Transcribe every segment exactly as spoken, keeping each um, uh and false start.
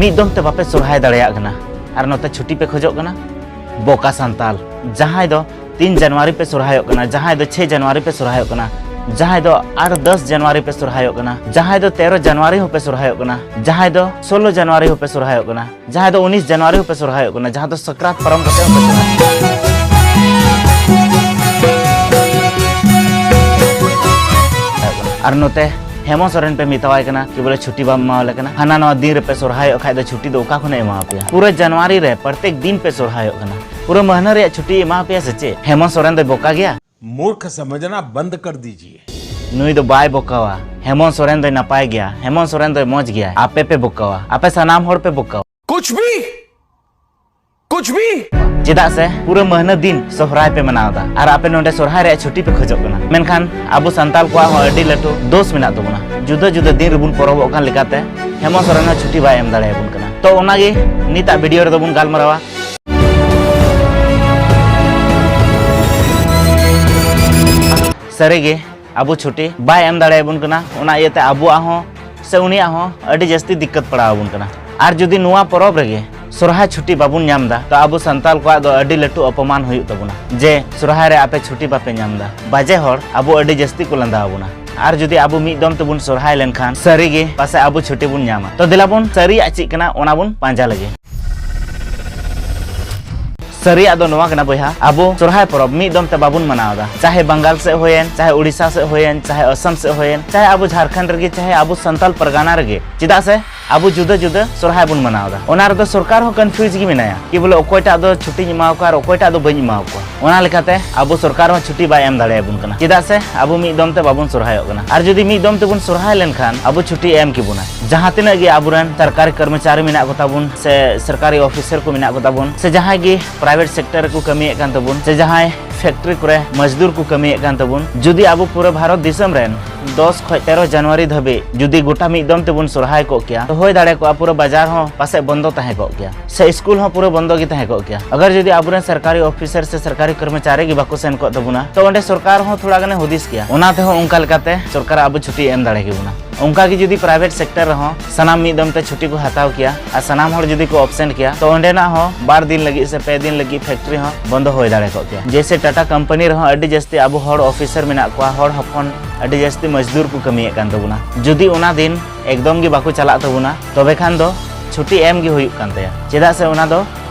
ᱢᱤᱫ ᱫᱚᱢ ᱛᱮ ᱵᱟᱯᱮ ᱥᱚᱨᱦᱟᱭ ᱫᱟᱲᱮᱭᱟᱜ ᱠᱟᱱᱟ ᱟᱨ ᱱᱚᱛᱮ ᱪᱷᱩᱴᱤ ᱯᱮ ᱠᱷᱚᱡᱚᱜ ᱠᱟᱱᱟ? ᱵᱚᱠᱟ ᱥᱟᱱᱛᱟᱞ, ᱡᱟᱦᱟᱸᱭ ᱫᱚ ᱛᱤᱱ ᱡᱟᱱᱩᱣᱟᱨᱤ ᱯᱮ ᱥᱚᱨᱦᱟᱭᱚᱜ ᱠᱟᱱᱟ, ᱡᱟᱦᱟᱸᱭ ᱫᱚ ᱪᱷᱮᱭ ᱡᱟᱱᱩᱣᱟᱨᱤ ᱯᱮ ᱥᱚᱨᱦᱟᱭᱚᱜ ᱠᱟᱱᱟ, ᱡᱟᱦᱟᱸᱭ ᱫᱚ ᱟᱴ ᱫᱚᱥ ᱡᱟᱱᱩᱣᱟᱨᱤ ᱯᱮ ᱥᱚᱨᱦᱟᱭᱚᱜ ᱠᱟᱱᱟ, ᱡᱟᱦᱟᱸᱭ ᱫᱚ ᱛᱮᱨᱚ ᱡᱟᱱᱩᱣᱟᱨᱤ ᱦᱚᱸᱯᱮ ᱥᱚᱨᱦᱟᱭᱚᱜ ᱠᱟᱱᱟ, ᱡᱟᱦᱟᱸᱭ ᱫᱚ ᱥᱳᱞᱳ ᱡᱟᱱᱩᱣᱟᱨᱤ ᱦᱚᱸᱯᱮ ᱥᱚᱨᱦᱟᱭᱚᱜ ᱠᱟᱱᱟ, ᱡᱟᱦᱟᱸᱭ ᱫᱚ ᱩᱱᱤᱥ ᱡᱟᱱᱩᱣᱟᱨᱤ ᱦᱚᱸᱯᱮ ᱥᱚᱨᱦᱟᱭᱚᱜ ᱠᱟᱱᱟ, ᱡᱟᱦᱟᱸ ᱫᱚ ᱥᱟᱠᱨᱟᱛ ᱯᱟᱨᱚᱢ ᱠᱟᱛᱮ ᱦᱚᱸᱯᱮ ᱥᱚᱨᱦᱟᱭᱚᱜ ᱠᱟᱱᱟ᱾ ᱟᱨ ᱱᱚᱛᱮ ᱦᱮᱢᱚᱱᱛ ᱥᱚᱨᱮᱱ ᱯᱮ ᱢᱮᱛᱟᱣᱟᱭ ᱠᱟᱱᱟ ᱠᱤ ᱵᱚᱞᱮ ᱪᱷᱩᱴᱤ ᱵᱟᱢ ᱮᱢᱟᱣᱟᱞᱮ ᱠᱟᱱᱟ, ᱦᱟᱱᱟ ᱱᱚᱣᱟ ᱫᱤᱱ ᱨᱮᱯᱮ ᱥᱚᱨᱦᱟᱭᱚᱜ ᱠᱷᱟᱡ ᱫᱚ ᱪᱷᱩᱴᱤ ᱫᱚ ᱚᱠᱟ ᱠᱷᱚᱱᱮ ᱮᱢᱟᱣᱟᱯᱮᱭᱟ? ᱯᱩᱨᱟᱹ ᱡᱟᱱᱩᱣᱟᱨᱤ ᱨᱮ ᱯᱨᱚᱛᱮᱠ ᱫᱤᱱ ᱯᱮ ᱥᱚᱨᱦᱟᱭᱚᱜ ᱠᱟᱱᱟ, ᱯᱩᱨᱟᱹ ᱢᱟᱹᱦᱱᱟᱹ ᱨᱮᱭᱟᱜ ᱪᱷᱩᱴᱤ ᱮᱢᱟᱣᱟᱯᱮᱭᱟ ᱥᱮ ᱪᱮᱫ? ᱦᱮᱢᱚᱱᱛ ᱥᱚᱨᱮᱱ ᱫᱚᱭ ᱵᱚᱠᱟ ᱜᱮᱭᱟ? मूर्ख समझना बंद कर दीजिए। ᱱᱩᱭ ᱫᱚ ᱵᱟᱭ ᱵᱚᱠᱟᱣᱟ᱾ ᱦᱮᱢᱚᱱᱛ ᱥᱚᱨᱮᱱ ᱫᱚᱭ ᱱᱟᱯᱟᱭ ᱜᱮᱭᱟ, ᱦᱮᱢᱚᱱᱛ ᱥᱚᱨᱮᱱ ᱫᱚᱭ ᱢᱚᱡᱽ ᱜᱮᱭᱟ᱾ ᱟᱯᱮ ᱯᱮ ᱵᱚᱠᱟᱣᱟ, ᱟᱯᱮ ᱥᱟᱱᱟᱢ ᱦᱚᱲ ᱯᱮ ᱵᱚᱠᱟᱣᱟ᱾ कुछ भी, कुछ भी। ᱪᱮᱫᱟᱜ ᱥᱮ ᱯᱩᱨᱟᱹ ᱢᱟᱹᱦᱱᱟᱹ ᱫᱤᱱ ᱥᱚᱦᱨᱟᱭ ᱯᱮ ᱢᱟᱱᱟᱣ ᱮᱫᱟ ᱟᱨ ᱟᱯᱮ ᱱᱚᱰᱮ ᱥᱚᱦᱨᱟᱭ ᱨᱮᱭᱟᱜ ᱪᱷᱩᱴᱤ ᱯᱮ ᱠᱷᱚᱡᱚᱜ ᱠᱟᱱᱟ, ᱢᱮᱱᱠᱷᱟᱱ ᱟᱵᱚ ᱥᱟᱱᱛᱟᱞ ᱠᱚᱣᱟᱜ ᱦᱚᱸ ᱟᱹᱰᱤ ᱞᱟᱹᱴᱩ ᱫᱳᱥ ᱢᱮᱱᱟᱜ ᱛᱟᱵᱚᱱᱟ᱾ ᱡᱩᱫᱟᱹ ᱡᱩᱫᱟᱹ ᱫᱤᱱ ᱨᱮᱵᱚᱱ ᱯᱚᱨᱚᱵᱚᱜ ᱠᱟᱱ ᱞᱮᱠᱟᱛᱮ ᱦᱮᱢᱚᱱᱛ ᱥᱚᱨᱮᱱ ᱦᱚᱸ ᱪᱷᱩᱴᱤ ᱵᱟᱭ ᱮᱢ ᱫᱟᱲᱮᱭᱟᱵᱚᱱ ᱠᱟᱱᱟ᱾ ᱛᱚ ᱚᱱᱟᱜᱮ ᱱᱤᱛᱟᱜ ᱵᱷᱤᱰᱤᱭᱳ ᱨᱮᱫᱚ ᱵᱚᱱ ᱜᱟᱞᱢᱟᱨᱟᱣᱟ᱾ ᱥᱟᱹᱨᱤᱜᱮ ᱟᱵᱚ ᱪᱷᱩᱴᱤ ᱵᱟᱭ ᱮᱢ ᱫᱟᱲᱮᱭᱟᱵᱚᱱ ᱠᱟᱱᱟ, ᱚᱱᱟ ᱤᱭᱟᱹᱛᱮ ᱟᱵᱚᱣᱟᱜ ᱦᱚᱸ ᱥᱮ ᱩᱱᱤᱭᱟᱜ ᱦᱚᱸ ᱟᱹᱰᱤ ᱡᱟᱹᱥᱛᱤ ᱫᱤᱠᱠᱟᱛ ᱯᱟᱲᱟᱣ ᱟᱵᱚᱱ ᱠᱟᱱᱟ᱾ ᱟᱨ ᱡᱩᱫᱤ ᱱᱚᱣᱟ ᱯᱚᱨᱚᱵᱽ ᱨᱮᱜᱮ ᱥᱚᱨᱦᱟᱭ ᱪᱷᱩᱴᱤ ᱵᱟᱵᱚᱱ ᱧᱟᱢ ᱮᱫᱟ, ᱛᱚ ᱟᱵᱚ ᱥᱟᱱᱛᱟᱞ ᱠᱚᱣᱟᱜ ᱫᱚ ᱟᱹᱰᱤ ᱞᱟᱹᱴᱩ ᱚᱯᱚᱢᱟᱱ ᱦᱩᱭᱩᱜ ᱛᱟᱵᱚᱱᱟ ᱡᱮ ᱥᱚᱨᱦᱟᱭ ᱨᱮ ᱟᱯᱮ ᱪᱷᱩᱴᱤ ᱵᱟᱯᱮ ᱧᱟᱢ ᱮᱫᱟ᱾ ᱵᱟᱡᱮ ᱦᱚᱲ ᱟᱵᱚ ᱟᱹᱰᱤ ᱡᱟᱹᱥᱛᱤ ᱠᱚ ᱞᱟᱸᱫᱟ ᱟᱵᱚᱱᱟ᱾ ᱟᱨ ᱡᱩᱫᱤ ᱟᱵᱚ ᱢᱤᱫ ᱫᱚᱢ ᱛᱮᱵᱚᱱ ᱥᱚᱨᱦᱟᱭ ᱞᱮᱱᱠᱷᱟᱱ ᱥᱟᱹᱨᱤᱜᱮ ᱯᱟᱥᱮ ᱟᱵᱚ ᱪᱷᱩᱴᱤ ᱵᱚᱱ ᱧᱟᱢᱟ᱾ ᱛᱚ ᱫᱮᱞᱟ ᱵᱚᱱ ᱥᱟᱹᱨᱤᱭᱟᱜ ᱪᱮᱫ ᱠᱟᱱᱟ ᱚᱱᱟ ᱵᱚᱱ ᱯᱟᱸᱡᱟ ᱞᱮᱜᱮ᱾ ᱥᱟᱹᱨᱤᱭᱟᱜ ᱫᱚ ᱱᱚᱣᱟ ᱠᱟᱱᱟ ᱵᱚᱭᱦᱟ, ᱟᱵᱚ ᱥᱚᱨᱦᱟᱭ ᱯᱚᱨᱚᱵᱽ ᱢᱤᱫ ᱫᱚᱢ ᱛᱮ ᱵᱟᱵᱚᱱ ᱢᱟᱱᱟᱣ ᱮᱫᱟ᱾ ᱪᱟᱦᱮ ᱵᱟᱝᱜᱟᱞ ᱥᱮᱫ ᱦᱩᱭᱮᱱ, ᱪᱟᱦᱮ ᱩᱲᱤᱥᱥᱟ ᱥᱮᱫ ᱦᱩᱭᱮᱱ, ᱪᱟᱦᱮ ᱟᱥᱟᱢ ᱥᱮᱫ ᱦᱩᱭᱮᱱ, ᱪᱟᱦᱮ ᱟᱵᱚ ᱡᱷᱟᱲᱠᱷᱚᱸᱰ ᱨᱮᱜᱮ, ᱪᱟᱦᱮ ᱟᱵᱚ ᱥᱟᱱᱛᱟᱞ ᱯᱟᱨᱜᱟᱱᱟ ᱨᱮᱜᱮ, ᱪᱮᱫᱟᱜ ᱥᱮ ᱟᱵᱚ ᱡᱩᱫᱟᱹ ᱡᱩᱫᱟᱹ ᱥᱚᱨᱦᱟᱭ ᱵᱚᱱ ᱢᱟᱱᱟᱣ ᱮᱫᱟ᱾ ᱚᱱᱟ ᱨᱮᱫᱚ ᱥᱚᱨᱠᱟᱨ ᱦᱚᱸ ᱠᱚᱱᱯᱷᱤᱭᱩᱡᱽ ᱜᱮ ᱢᱮᱱᱟᱭᱟ ᱠᱤ ᱵᱚᱞᱮ ᱚᱠᱚᱭᱴᱟᱜ ᱫᱚ ᱪᱷᱩᱴᱤᱧ ᱮᱢᱟᱣ ᱠᱚᱣᱟ ᱟᱨ ᱚᱠᱚᱭᱴᱟᱜ ᱫᱚ ᱵᱟᱹᱧ ᱮᱢᱟᱣ ᱠᱚᱣᱟ᱾ ᱚᱱᱟ ᱞᱮᱠᱟᱛᱮ ᱟᱵᱚ ᱥᱚᱨᱠᱟᱨ ᱦᱚᱸ ᱪᱷᱩᱴᱤ ᱵᱟᱭ ᱮᱢ ᱫᱟᱲᱮᱭᱟᱵᱚᱱ ᱠᱟᱱᱟ, ᱪᱮᱫᱟᱜ ᱥᱮ ᱟᱵᱚ ᱢᱤᱫ ᱫᱚᱢ ᱛᱮ ᱵᱟᱵᱚᱱ ᱥᱚᱨᱦᱟᱭᱚᱜ ᱠᱟᱱᱟ᱾ ᱟᱨ ᱡᱩᱫᱤ ᱢᱤᱫ ᱫᱚᱢ ᱛᱮᱵᱚᱱ ᱥᱚᱨᱦᱟᱭ ᱞᱮᱱᱠᱷᱟᱱ ᱟᱵᱚ ᱪᱷᱩᱴᱤ ᱮᱢ ᱠᱮᱵᱚᱱᱟ᱾ ᱡᱟᱦᱟᱸ ᱛᱤᱱᱟᱹᱜ ᱜᱮ ᱟᱵᱚᱨᱮᱱ ᱥᱚᱨᱠᱟᱨᱤ ᱠᱚᱨᱢᱚᱪᱟᱨᱤ ᱢᱮᱱᱟᱜ ᱠᱚᱛᱟ ᱵᱚᱱ ᱥᱮ ᱥᱚᱨᱠᱟᱨᱤ ᱚᱯᱷᱤᱥᱟᱨ ᱠᱚ ᱢᱮᱱᱟᱜ ᱠᱚᱛᱟ ᱵᱚᱱ ᱥᱮ ᱡᱟᱦᱟᱸᱭ ᱜᱮ ᱯᱨᱟᱭᱵᱷᱮᱴ ᱥᱮᱠᱴᱚᱨ ᱨᱮᱠᱚ ᱠᱟᱹᱢᱤᱭᱮᱫ ᱠᱟᱱ ᱛᱟᱵᱚᱱ ᱥᱮ ᱡᱟᱦᱟᱸᱭ ᱯᱷᱮᱠᱴᱨᱤ ᱠᱚᱨᱮ ᱢᱚᱡᱽᱫᱩᱨ ᱠᱚ ᱠᱟᱹᱢᱤᱭᱮᱫ ᱠᱟᱱ ᱛᱟᱵᱚᱱ, ᱡᱩᱫᱤ ᱟᱵᱚ ᱯᱩᱨᱟᱹ ᱵᱷᱟᱨᱚᱛ ᱫᱤᱥᱚᱢ ᱨᱮᱱ ᱫᱚᱥ ᱠᱷᱚᱡ ᱛᱮᱨᱚ ᱡᱟᱱᱩᱣᱟᱨᱤ ᱫᱷᱟᱹᱵᱤᱡ ᱡᱩᱫᱤ ᱜᱚᱴᱟ ᱢᱤᱫ ᱫᱚᱢ ᱛᱮᱵᱚᱱ ᱥᱚᱨᱦᱟᱭ ᱠᱚᱜ ᱠᱮᱭᱟ, ᱛᱚ ᱦᱩᱭ ᱫᱟᱲᱮ ᱠᱚᱜᱼᱟ ᱯᱩᱨᱟᱹ ᱵᱟᱡᱟᱨ ᱦᱚᱸ ᱯᱟᱥᱮᱡ ᱵᱚᱱᱫᱚ ᱛᱟᱦᱮᱸ ᱠᱚᱜ ᱠᱮᱭᱟ ᱥᱮ ᱥᱠᱩᱞ ᱦᱚᱸ ᱯᱩᱨᱟᱹ ᱵᱚᱱᱫᱚ ᱜᱮ ᱛᱟᱦᱮᱸ ᱠᱚᱜ ᱠᱮᱭᱟ᱾ ᱟᱜᱟᱨ ᱡᱩᱫᱤ ᱟᱵᱚᱨᱮᱱ ᱥᱚᱨᱠᱟᱨᱤ ᱚᱯᱷᱤᱥᱟᱨ ᱥᱮ ᱥᱚᱨᱠᱟᱨᱤ ᱠᱚᱨᱢᱚᱪᱟᱨᱤ ᱜᱮ ᱵᱟᱠᱚ ᱥᱮᱱ ᱠᱚᱜ ᱛᱟᱵᱚᱱᱟ, ᱛᱚ ᱚᱸᱰᱮ ᱥᱚᱨᱠᱟᱨ ᱦᱚᱸ ᱛᱷᱚᱲᱟ ᱜᱟᱱᱮ ᱦᱩᱫᱤᱥ ᱠᱮᱭᱟ᱾ ᱚᱱᱟ ᱛᱮᱦᱚᱸ ᱚᱱᱠᱟ ᱞᱮᱠᱟᱛᱮ ᱥᱚᱨᱠᱟᱨ ᱟᱵᱚ ᱪᱷᱩᱴᱤ ᱮᱢ ᱫᱟᱲᱮ ᱠᱮᱵᱚᱱᱟ᱾ ᱚᱱᱠᱟ ᱜᱮ ᱡᱩᱫᱤ private sector ᱨᱮᱦᱚᱸ ᱥᱟᱱᱟᱢ ᱢᱤᱫ ᱫᱚᱢ ᱛᱮ ᱪᱷᱩᱴᱤ ᱠᱚ ᱦᱟᱛᱟᱣ ᱠᱮᱭᱟ ᱟᱨ ᱥᱟᱱᱟᱢ ᱦᱚᱲ ᱡᱩᱫᱤ ᱠᱚ absent ᱠᱮᱭᱟ, ᱛᱚ ᱚᱸᱰᱮᱱᱟᱜ ᱦᱚᱸ ᱵᱟᱨ ᱫᱤᱱ ᱞᱟᱹᱜᱤᱫ ᱥᱮ ᱯᱮ ᱫᱤᱱ ᱞᱟᱹᱜᱤᱫ factory ᱦᱚᱸ ᱵᱚᱱᱫᱚ ᱦᱩᱭ ᱫᱟᱲᱮ ᱠᱚᱜ ᱠᱮᱭᱟ᱾ ᱡᱮᱭᱥᱮ ᱴᱟᱴᱟ company ᱨᱮᱦᱚᱸ ᱟᱹᱰᱤ ᱡᱟᱹᱥᱛᱤ ᱟᱵᱚ ᱦᱚᱲ officer ᱢᱮᱱᱟᱜ ᱠᱚᱣᱟ, ᱦᱚᱲ ᱦᱚᱯᱚᱱ ᱟᱹᱰᱤ ᱡᱟᱹᱥᱛᱤ ᱢᱚᱡᱽᱫᱩᱨ ᱠᱚ ᱠᱟᱹᱢᱤᱭᱮᱫ ᱠᱟᱱ ᱛᱟᱵᱚᱱᱟ᱾ ᱡᱩᱫᱤ ᱚᱱᱟ ᱫᱤᱱ ᱮᱠᱫᱚᱢ ᱜᱮ ᱵᱟᱠᱚ ᱪᱟᱞᱟᱜ ᱛᱟᱵᱚᱱᱟ, ᱛᱚᱵᱮ ᱠᱷᱟᱱ ᱫᱚ ᱪᱷᱩᱴᱤ ᱮᱢ ᱜᱮ ᱦᱩᱭᱩᱜ ᱠᱟᱱ ᱛᱟᱭᱟ, ᱪᱮᱫᱟᱜ ᱥᱮ ᱚᱱᱟ ᱫᱚ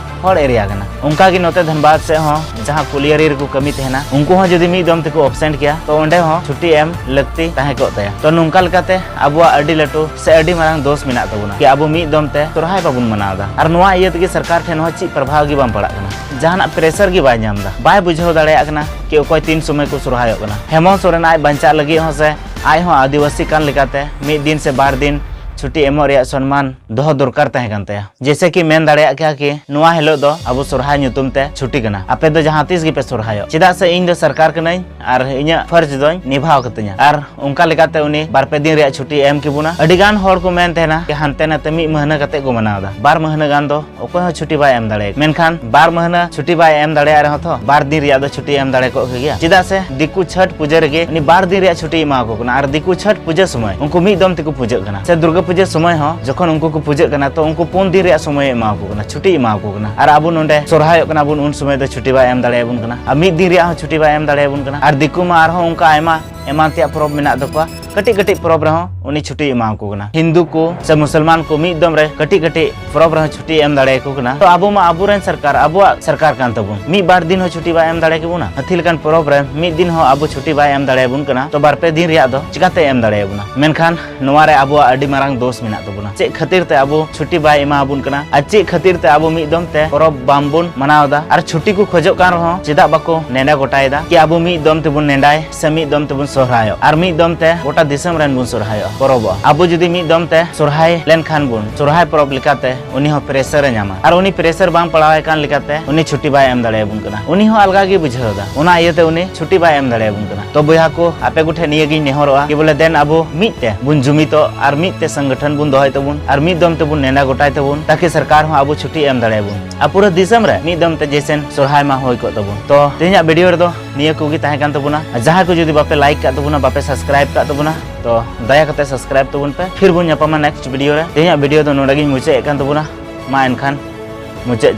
ᱦᱚᱲ area ᱠᱟᱱᱟ᱾ ᱚᱱᱠᱟ ᱜᱮ ᱱᱚᱛᱮ ᱫᱷᱟᱱᱵᱟᱫᱽ ᱥᱮᱫ ᱦᱚᱸ ᱡᱟᱦᱟᱸ colliery ᱨᱮᱠᱚ ᱠᱟᱹᱢᱤ ᱛᱟᱦᱮᱱᱟ, ᱩᱱᱠᱩ ᱦᱚᱸ ᱡᱩᱫᱤ ᱢᱤᱫ ᱫᱚᱢ ᱛᱮᱠᱚ absent ᱠᱮᱭᱟ, ᱛᱚ ᱚᱸᱰᱮ ᱦᱚᱸ ᱪᱷᱩᱴᱤ ᱮᱢ ᱞᱟᱹᱠᱛᱤ ᱛᱟᱦᱮᱸ ᱠᱚᱜ ᱛᱟᱭᱟ᱾ ᱛᱚ ᱱᱚᱝᱠᱟ ᱞᱮᱠᱟᱛᱮ ᱟᱵᱚᱣᱟᱜ ᱟᱹᱰᱤ ᱞᱟᱹᱴᱩ ᱥᱮ ᱟᱹᱰᱤ ᱢᱟᱨᱟᱝ ᱫᱳᱥ ᱢᱮᱱᱟᱜ ᱛᱟᱵᱚᱱᱟ ᱠᱤ ᱟᱵᱚ ᱢᱤᱫ ᱫᱚᱢ ᱛᱮ ᱥᱚᱨᱦᱟᱭ ᱵᱟᱵᱚᱱ ᱢᱟᱱᱟᱣ ᱮᱫᱟ᱾ ᱟᱨ ᱱᱚᱣᱟ ᱤᱭᱟᱹ ᱛᱮᱜᱮ ᱥᱚᱨᱠᱟᱨ ᱴᱷᱮᱱ ᱦᱚᱸ ᱪᱮᱫ ᱯᱨᱚᱵᱷᱟᱣ ᱜᱮ ᱵᱟᱝ ᱯᱟᱲᱟᱜ ᱠᱟᱱᱟ, ᱡᱟᱦᱟᱱᱟᱜ pressure ᱜᱮ ᱵᱟᱭ ᱧᱟᱢ ᱮᱫᱟ, ᱵᱟᱭ ᱵᱩᱡᱷᱟᱹᱣ ᱫᱟᱲᱮᱭᱟᱜ ᱠᱟᱱᱟ ᱠᱤ ᱚᱠᱚᱭ ᱛᱤᱱ ᱥᱚᱢᱚᱭ ᱠᱚ ᱥᱚᱨᱦᱟᱭᱚᱜ ᱠᱟᱱᱟ᱾ ᱦᱮᱢᱚᱱᱛ ᱥᱚᱨᱮᱱ ᱟᱡ ᱵᱟᱧᱪᱟᱜ ᱞᱟᱹᱜᱤᱫ ᱦᱚᱸ ᱥᱮ ᱟᱡ ᱦᱚᱸ ᱟᱹᱫᱤᱵᱟᱹᱥᱤ ᱠᱟᱱ ᱞᱮᱠᱟᱛᱮ ᱢᱤᱫ ᱫᱤᱱ ᱥᱮ ᱵᱟᱨ ᱫᱤᱱ ᱪᱷᱩᱴᱤ ᱮᱢᱚᱜ ᱨᱮᱭᱟᱜ ᱥᱚᱱᱢᱟᱱ ᱫᱚᱦᱚ ᱫᱚᱨᱠᱟᱨ ᱛᱟᱦᱮᱸ ᱠᱟᱱ ᱛᱟᱭᱟ᱾ ᱡᱮᱭᱥᱮ ᱠᱤ ᱢᱮᱱ ᱫᱟᱲᱮᱭᱟᱜ ᱠᱮᱭᱟ ᱠᱤ ᱱᱚᱣᱟ ᱦᱤᱞᱳᱜ ᱫᱚ ᱟᱵᱚ ᱥᱚᱨᱦᱟᱭ ᱧᱩᱛᱩᱢ ᱛᱮ ᱪᱷᱩᱴᱤ ᱠᱟᱱᱟ, ᱟᱯᱮ ᱫᱚ ᱡᱟᱦᱟᱸ ᱛᱤᱥ ᱜᱮᱯᱮ ᱥᱚᱨᱦᱟᱭᱚᱜ, ᱪᱮᱫᱟᱜ ᱥᱮ ᱤᱧ ᱫᱚ ᱥᱚᱨᱠᱟᱨ ᱠᱟᱹᱱᱟᱹᱧ ᱟᱨ ᱤᱧᱟᱹᱜ ᱯᱷᱚᱨᱡᱽ ᱫᱚᱧ ᱱᱤᱵᱷᱟᱣ ᱠᱟᱹᱛᱤᱧᱟ᱾ ᱟᱨ ᱚᱱᱠᱟ ᱞᱮᱠᱟᱛᱮ ᱩᱱᱤ ᱵᱟᱨ ᱯᱮ ᱫᱤᱱ ᱨᱮᱭᱟᱜ ᱪᱷᱩᱴᱤ ᱮᱢ ᱠᱮᱵᱚᱱᱟ᱾ ᱟᱹᱰᱤ ᱜᱟᱱ ᱦᱚᱲ ᱠᱚ ᱢᱮᱱ ᱛᱟᱦᱮᱱᱟ ᱠᱤ ᱦᱟᱱᱛᱮ ᱱᱟᱛᱮ ᱢᱤᱫ ᱢᱟᱹᱦᱱᱟᱹ ᱠᱟᱛᱮ ᱠᱚ ᱢᱟᱱᱟᱣ ᱮᱫᱟ, ᱵᱟᱨ ᱢᱟᱹᱦᱱᱟᱹ ᱜᱟᱱ ᱫᱚ ᱚᱠᱚᱭ ᱦᱚᱸ ᱪᱷᱩᱴᱤ ᱵᱟᱭ ᱮᱢ ᱫᱟᱲᱮᱭᱟᱜᱼᱟ᱾ ᱢᱮᱱᱠᱷᱟᱱ ᱵᱟᱨ ᱢᱟᱹᱦᱱᱟᱹ ᱪᱷᱩᱴᱤ ᱵᱟᱭ ᱮᱢ ᱫᱟᱲᱮᱭᱟᱜ ᱨᱮᱦᱚᱸ ᱛᱚ ᱵᱟᱨ ᱫᱤᱱ ᱨᱮᱭᱟᱜ ᱫᱚ ᱪᱷᱩᱴᱤ ᱮᱢ ᱫᱟᱲᱮ ᱠᱚᱜ ᱜᱮᱭᱟ᱾ ᱪᱮᱫᱟᱜ ᱥᱮ ᱫᱤᱠᱩ ᱪᱷᱚᱴ ᱯᱩᱡᱟᱹ ᱨᱮᱜᱮ ᱩᱱᱤ ᱵᱟᱨ ᱫᱤᱱ ᱨᱮᱭᱟᱜ ᱪᱷᱩᱴᱤ ᱮᱢᱟ ᱠᱚ ᱠᱟᱱᱟ, ᱟᱨ ᱫᱤᱠᱩ ᱪᱷᱚᱴ ᱯᱩᱡᱟᱹ ᱥᱚᱢᱚᱭ ᱩᱱᱠᱩ ᱢᱤᱫ ᱫᱚᱢ ᱛᱮᱠᱚ ᱯᱩᱡᱟᱹᱜ ᱠᱟᱱᱟ᱾ ᱥᱮ ᱫᱩᱨᱜᱟᱹ ᱯᱩᱡᱟᱹ ᱥᱚᱢᱚᱭ ᱦᱚᱸ ᱡᱚᱠᱷᱚᱱ ᱩᱱᱠᱩ ᱠᱚ ᱯᱩᱡᱟᱹᱜ ᱠᱟᱱᱟ, ᱛᱚ ᱩᱱᱠᱩ ᱯᱩᱱ ᱫᱤᱱ ᱨᱮᱭᱟᱜ ᱥᱚᱢᱚᱭ ᱮ ᱮᱢᱟ ᱠᱚ ᱠᱟᱱᱟ, ᱪᱷᱩᱴᱤ ᱮᱢᱟ ᱠᱚ ᱠᱟᱱᱟ᱾ ᱟᱨ ᱟᱵᱚ ᱱᱚᱰᱮ ᱥᱚᱨᱦᱟᱭᱚᱜ ᱠᱟᱱᱟ ᱵᱚᱱ, ᱩᱱ ᱥᱚᱢᱚᱭ ᱫᱚ ᱪᱷᱩᱴᱤ ᱵᱟᱭ ᱮᱢ ᱫᱟᱲᱮᱭᱟᱵᱚᱱ ᱠᱟᱱᱟ, ᱟᱨ ᱢᱤᱫ ᱫᱤᱱ ᱨᱮᱭᱟᱜ ᱦᱚᱸ ᱪᱷᱩᱴᱤ ᱵᱟᱭ ᱮᱢ ᱫᱟᱲᱮᱭᱟᱵᱚᱱ ᱠᱟᱱᱟ᱾ ᱟᱨ ᱫᱤᱠᱩ ᱢᱟ ᱟᱨᱦᱚᱸ ᱚᱱᱠᱟ ᱟᱭᱢᱟ ᱮᱢᱟᱱ ᱛᱮᱭᱟᱜ ᱯᱚᱨᱚᱵᱽ ᱢᱮᱱᱟᱜ ᱛᱟᱠᱚᱣᱟ, ᱠᱟᱹᱴᱤᱡ ᱠᱟᱹᱴᱤᱡ ᱯᱚᱨᱚᱵᱽ ᱨᱮᱦᱚᱸ ᱩᱱᱤ ᱪᱷᱩᱴᱤ ᱮᱢᱟ ᱠᱚ ᱠᱟᱱᱟ᱾ ᱦᱤᱱᱫᱩ ᱠᱚ ᱥᱮ ᱢᱩᱥᱚᱞᱢᱟᱱ ᱠᱚ ᱢᱤᱫ ᱫᱚᱢ ᱨᱮ ᱠᱟᱹᱴᱤᱡ ᱠᱟᱹᱴᱤᱡ ᱯᱚᱨᱚᱵᱽ ᱨᱮᱦᱚᱸ ᱪᱷᱩᱴᱤ ᱮᱢ ᱫᱟᱲᱮᱭᱟᱠᱚ ᱠᱟᱱᱟ᱾ ᱛᱚ ᱟᱵᱚ ᱢᱟ ᱟᱵᱚᱨᱮᱱ ᱥᱚᱨᱠᱟᱨ, ᱟᱵᱚᱣᱟᱜ ᱥᱚᱨᱠᱟᱨ ᱠᱟᱱ ᱛᱟᱵᱚᱱ, ᱢᱤᱫ ᱵᱟᱨ ᱫᱤᱱ ᱦᱚᱸ ᱪᱷᱩᱴᱤ ᱵᱟᱭ ᱮᱢ ᱫᱟᱲᱮ ᱠᱮᱵᱚᱱᱟ᱾ ᱦᱟᱹᱛᱤ ᱞᱮᱠᱟᱱ ᱯᱚᱨᱚᱵᱽ ᱨᱮ ᱢᱤᱫ ᱫᱤᱱ ᱦᱚᱸ ᱟᱵᱚ ᱪᱷᱩᱴᱤ ᱵᱟᱭ ᱮᱢ ᱫᱟᱲᱮᱭᱟᱵᱚᱱ ᱠᱟᱱᱟ, ᱛᱚ ᱵᱟᱨ ᱯᱮ ᱫᱤᱱ ᱨᱮᱭᱟᱜ ᱫᱚ ᱪᱤᱠᱟᱛᱮ ᱮᱢ ᱫᱟᱲᱮᱭᱟᱵᱚᱱᱟ? ᱢᱮᱱᱠᱷᱟᱱ ᱱᱚᱣᱟ ᱨᱮ ᱟᱵᱚᱣᱟᱜ ᱟᱹᱰᱤ ᱢᱟᱨᱟᱝ ᱫᱳᱥ ᱢᱮᱱᱟᱜ ᱛᱟᱵᱚᱱᱟ᱾ ᱪᱮᱫ ᱠᱷᱟᱹᱛᱤᱨ ᱛᱮ ᱟᱵᱚ ᱪᱷᱩᱴᱤ ᱵᱟᱭ ᱮᱢᱟ ᱵᱚᱱ ᱠᱟᱱᱟ ᱟᱨ ᱪᱮᱫ ᱠᱷᱟᱹᱛᱤᱨ ᱛᱮ ᱟᱵᱚ ᱢᱤᱫ ᱫᱚᱢ ᱛᱮ ᱯᱚᱨᱚᱵᱽ ᱵᱟᱝ ᱵᱚᱱ ᱢᱟᱱᱟᱣ ᱮᱫᱟ? ᱟᱨ ᱪᱷᱩᱴᱤ ᱠᱚ ᱠᱷᱚᱡᱚᱜ ᱠᱟᱱ ᱨᱮᱦᱚᱸ ᱪᱮᱫᱟᱜ ᱵᱟᱠᱚ ᱱᱮᱰᱟ ᱜᱚᱴᱟᱭᱮᱫᱟ ᱠᱤ ᱟᱵᱚ ᱢᱤᱫ ᱫᱚᱢ ᱛᱮᱵᱚᱱ ᱱᱮᱰᱟᱭ ᱥᱮ ᱢᱤᱫ ᱫᱚᱢ ᱛᱮᱵᱚᱱ ᱥᱚᱨᱦᱟᱭᱚᱜ ᱟᱨ ᱢᱤᱫ ᱫᱚᱢ ᱛᱮ ᱜᱚᱴᱟ ᱫᱤᱥᱚᱢ ᱨᱮᱱ ᱵᱚᱱ ᱥᱚᱨᱦᱟᱭᱚᱜᱼᱟ, ᱯᱚᱨᱚᱵᱚᱜᱼᱟ? ᱟᱵᱚ ᱡᱩᱫᱤ ᱢᱤᱫ ᱫᱚᱢ ᱛᱮ ᱥᱚᱨᱦᱟᱭ ᱞᱮᱱᱠᱷᱟᱱ ᱵᱚᱱ, ᱥᱚᱨᱦᱟᱭ ᱯᱚᱨᱚᱵᱽ ᱞᱮᱠᱟᱛᱮ ᱩᱱᱤ ᱦᱚᱸ pressure ᱮ ᱧᱟᱢᱟ ᱟᱨ ᱩᱱᱤ pressure ᱵᱟᱝ ᱯᱟᱲᱟᱣᱟᱭ ᱠᱟᱱ ᱞᱮᱠᱟᱛᱮ ᱩᱱᱤ ᱪᱷᱩᱴᱤ ᱵᱟᱭ ᱮᱢ ᱫᱟᱲᱮᱭᱟᱵᱚᱱ ᱠᱟᱱᱟ᱾ ᱩᱱᱤ ᱦᱚᱸ ᱟᱞᱜᱟ ᱜᱮ ᱵᱩᱡᱷᱟᱹᱣ ᱮᱫᱟ, ᱚᱱᱟ ᱤᱭᱟᱹᱛᱮ ᱩᱱᱤ ᱪᱷᱩᱴᱤ ᱵᱟᱭ ᱮᱢ ᱫᱟᱲᱮᱭᱟᱵᱚᱱ ᱠᱟᱱᱟ᱾ ᱛᱚ ᱵᱚᱭᱦᱟ ᱠᱚ, ᱟᱯᱮ ᱠᱚᱴᱷᱮᱱ ᱱᱤᱭᱟᱹ ᱜᱤᱧ ᱱᱮᱦᱚᱨᱚᱜᱼᱟ ᱠᱤ ᱵᱚᱞᱮ ᱫᱮᱱ ᱟᱵᱚ ᱢᱤᱫ ᱛᱮ ᱵᱚᱱ ᱡᱩᱢᱤᱫᱚᱜ ᱟᱨ ᱢᱤᱫ ᱛᱮ ᱥᱚᱝᱜᱚᱴᱷᱚᱱ ᱵᱚᱱ ᱫᱚᱦᱚᱭ ᱛᱟᱵᱚᱱ ᱟᱨ ᱢᱤᱫ ᱫᱚᱢ ᱛᱮᱵᱚᱱ ᱱᱮᱰᱟ ᱜᱚᱴᱟᱭ ᱛᱟᱵᱚᱱ, ᱛᱟᱠᱤ ᱥᱚᱨᱠᱟᱨ ᱦᱚᱸ ᱟᱵᱚ ᱪᱷᱩᱴᱤ ᱮᱢ ᱫᱟᱲᱮᱭᱟᱵᱚᱱ ᱟᱨ ᱯᱩᱨᱟᱹ ᱫᱤᱥᱚᱢ ᱨᱮ ᱢᱤᱫ ᱫᱚᱢ ᱛᱮ ᱡᱮᱥᱮᱱ ᱥᱚᱨᱦᱟᱭ ᱢᱟ ᱦᱩᱭ ᱠᱚᱜ ᱛᱟᱵᱚᱱ᱾ ᱛᱚ ᱛᱮᱦᱮᱧᱟᱜ video ᱨᱮᱫᱚ ᱱᱤᱭᱟᱹ ᱠᱚᱜᱮ ᱛᱟᱦᱮᱸ ᱠᱟᱱ ᱛᱟᱵᱚᱱᱟ᱾ ᱟᱨ ᱡᱟᱦᱟᱸᱭ ᱠᱚ ᱡᱩᱫᱤ ᱵᱟᱯᱮ like ᱠᱟᱜ ᱛᱟᱵᱚᱱᱟ, ᱵᱟᱯᱮ subscribe ᱠᱟᱜ ᱛᱟᱵᱚᱱᱟ, ᱛᱚ ᱫᱟᱭᱟ ᱠᱟᱛᱮ subscribe ᱛᱟᱵᱚᱱ ᱯᱮ᱾ ᱯᱷᱤᱨ ᱵᱚᱱ ᱧᱟᱯᱟᱢᱟ next video ᱨᱮ᱾ ᱛᱮᱦᱮᱧᱟᱜ video ᱫᱚ ᱱᱚᱰᱮ ᱜᱤᱧ ᱢᱩᱪᱟᱹᱫ ᱮᱫ ᱠᱟᱱ ᱛᱟᱵᱚᱱᱟ᱾ ᱢᱟ ᱮᱱᱠᱷᱟᱱ ᱢᱩᱪᱟᱹᱫ ᱡᱚᱦᱟᱨ᱾